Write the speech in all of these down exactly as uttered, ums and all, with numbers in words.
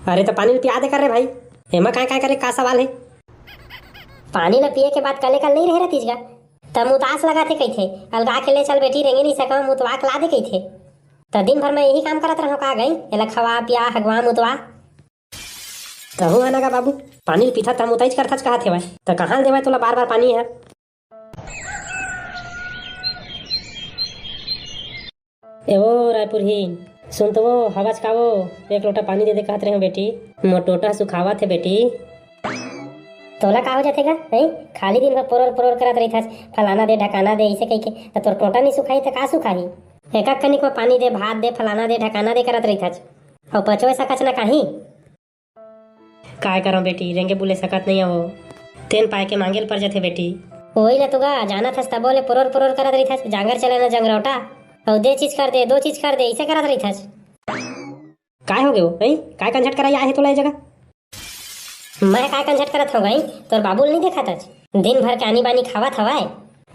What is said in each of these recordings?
अरे त पानी ल पिया दे कर रे भाई, एमा काय काय करे का सवाल हे? पानी ल पिए के बाद कले कल नहीं रहे रहतीस गा, त मुतास लगा थे कहिथे, अलगा के ले चल बेटी, रेंगे नहीं सकव, मुतवा के ला दे कहिथे। त दिन भर मैं यही काम करत रहूं का गई, एला खवा पिया हगवा मुतवा। तहू है ना गा बाबू, पानी ल पीथस त मुताइच करथच कहत हेवय, त कहाँ ल देवय तोला बार बार पानी है? ए वो रायपुरहीन, सुन तो वो, हवच का वो, एक लोटा पानी दे दे कहत रहे हो बेटी, मोर टोटा सुखावत हे बेटी। तोला का हो जाथे गा, हैं? खाली दिन भर पोरोर पोरोर करत रहिथस, फलाना दे, ढकाना दे, इसे कहिके, त तोर टोटा नहीं सुखाही त का सुखाही? एक एक कनिक में पानी दे, भात दे, फलाना दे, ढकाना दे करत रहिथस, अउ पचवे सकच ना काही। काय करंव बेटी, रेंगे बुले सकत नइ आवो। तेन पाय के मांगे ल पर जथे बेटी। ओही ल तो गा, जानत हस तबो ले पुरोर पुरोर करत रहिथस, जांगर चले न जंगरौटा। अउ दे चीज कर दे, दो चीज कर दे, इसे करत रहिथस। काय हो गे वो, हैं? काय कंझट कराई आहे तोला ए जगह? मैं काय कंझट करत हंव गई? तोर बाबू ल नइ देखत हस? दिन भर के आनी बानी खावत हवय।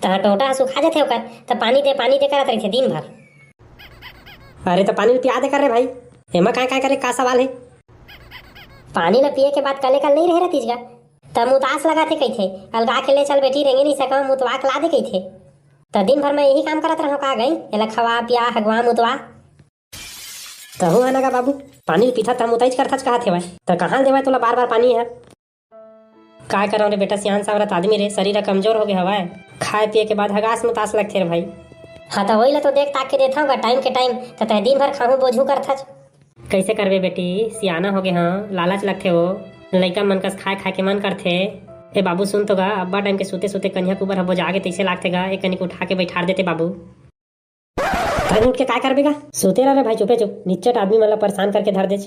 तहां टोटा ह सुखा जथे ओकर, त पानी दे, पानी दे करत रहिथे दिन भर। अरे त पानी ल पिया दे कर रे भाई, एमा काय काय करे का सवाल हे? पानी ल पिए के बाद कले कल नहीं रहे रहतीस गा, त मुतास लगा थे कहिथे, अलगा के ले चल बेटी, रेंगे नहीं सकव, मुतवा के ला दे कहिथे। त दिन भर मैं यही काम करत रहूं का गई, एला खवा पिया हगवा मुतवा। तहू है ना गा बाबू, पानी ल पीथस त मुताइच करथच कहत हेवय, त कहाँ ल देवय तोला बार बार पानी है? काय करंव रे बेटा, सियान सावरत आदमी रे, शरीर ह कमजोर होगे हवय। खाए पिए के बाद हगास मुतास लगथे रे भाई। हाँ, त वही ल तो देख ताक के देथंव गा, टाइम के टाइम, त तैं दिन भर खाहूं बोझू करथच। कइसे करबे बेटी, सियाना होगे हंव, लालच लगथे वो। लइका मन कस खाए खाए के मन करथे। ए बाबू सुन तो गा, अब्बा टाइम के सुते सुते कनिहा कुबर ह बोजा गे तइसे लागथे गा, एक कनिक उठा के बइठार देते बाबू। भाई उठ के काय करबे गा? सुते रह रे भाई, चुपे चुप, निच्चट आदमी मन ला परेशान करके धर देच।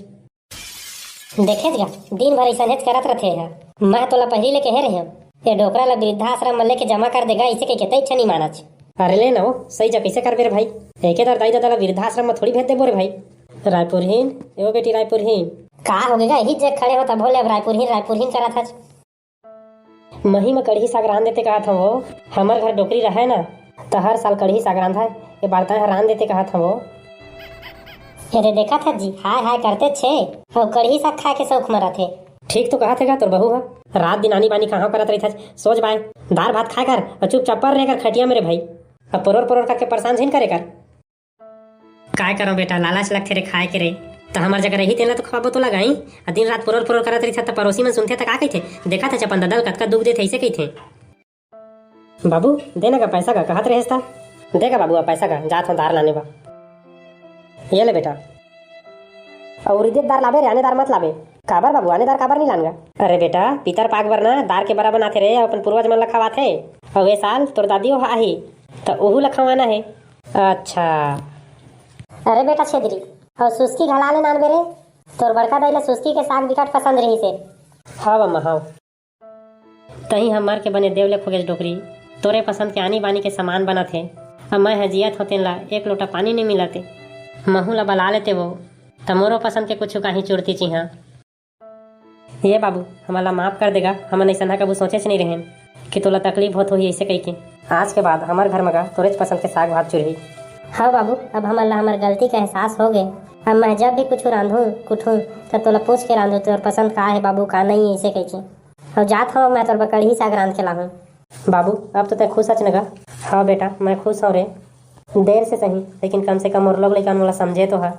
देखेच गा, दिन भर अइसनेच करत रथे ह। मैं तोला पहिली ले कहे रहेंव, ए डोकरा ला वृद्धाश्रम म लेके जमा कर देगा, इसे कहिके तैं इच्छा नहीं मानच। अरे ले ना वो, सही जा कइसे करबे रे भाई? एके दर दाई ददा ला वृद्धाश्रम म थोड़ी भेज देबो रे भाई। रायपुरहीन, ए वो बेटी रायपुरहीन। का होगे गा? इही जग खड़े हो तभो ले अब रायपुरहीन, रायपुरहीन करत हच। मही म कढ़ी साग रांध देते कहत हंव वो। हमर घर डोकरी रहय ना, त हर साल कढ़ी साग रांधय। ए बार तैं ह रांध देते कहत हंव वो। एदे देखत हस जी, हाय हाय करते छे, अउ कढ़ी साग खाए के शौक म रथे। ठीक तो कहत हे गा तोर बहू ह, रात दिन आनी बानी कहां करत रहिथस, सोच बाय, दार भात खाए कर, अउ चुपचाप पर रहे कर खटिया म रे भाई। अब परोर परोर करके परेशान झिन करे कर। काय करंव बेटा, लालच लगथे रे खाए के रे। त हमर जगह रही तेला तो खवाबो तो लगाई। आ दिन रात पुरोर पुरोर करत रहिथे त परोसी मन सुनथे त का कहिथे? देखत हच अपन ददा ल कतका दुख देथे, अइसे कहिथे। बाबू, दे ना गा पैसा गा, कहत रहेस त। दे गा बाबू, अब पैसा गा, जात हंव दार लाने बा। ये ले बेटा। अउ उरिदे दार लाबे रे, आने दार मत लाबे। काबर बाबू, आने दार काबर नहीं लान गा? अरे बेटा, पितर पाक बर ना दार के बरा बनाथे रे, अपन पूर्वज मन ला खवाथे। अउ ए साल तोर दादी ओहा आही, त ओहू ला खवाना हे। अच्छा। अरे बेटा छेदरी, अउ सुस्की घला ले नानबे रे। तोर बड़का दाई ला सुस्की के साग बिकट पसंद रहिस हे। हव अम्मा, हव। तहीं हमर के बने देव ले खोगेस डोकरी। तोरे पसंद के आनी बानी के सामान बनत हे। अब मैं ह जियत हों तेन ला एक लोटा पानी नइ मिलत हे। महू ला बला लेते वो, त मोरो पसंद के कुछु काही चुरती चिहा। ये बाबू, हमन ला माफ कर देगा, हमन अइसनहा कभू सोचेच नइ रहेन कि तोला तकलीफ होत होही अइसे कहिके। आज के बाद हमर घर म गा तोरेच पसंद के साग भात चुरही। हव बाबू, अब हमन ला हमर गलती के एहसास हो गे। अब मैं जब भी कुछु रांधहूं, कुटहूं, त तोला पूछ के रांधहूं, तोर पसंद का हे बाबू, का नइ हे, अइसे कहिके। अउ जात हंव मैं तोर बर कढ़ी साग रांध के लाहूं। बाबू, अब तो तैं खुश हच न गा? हव बेटा, मैं खुश हंव रे। देर से सही, लेकिन कम से कम मोर लोग लइका मन ला समझे तो हा।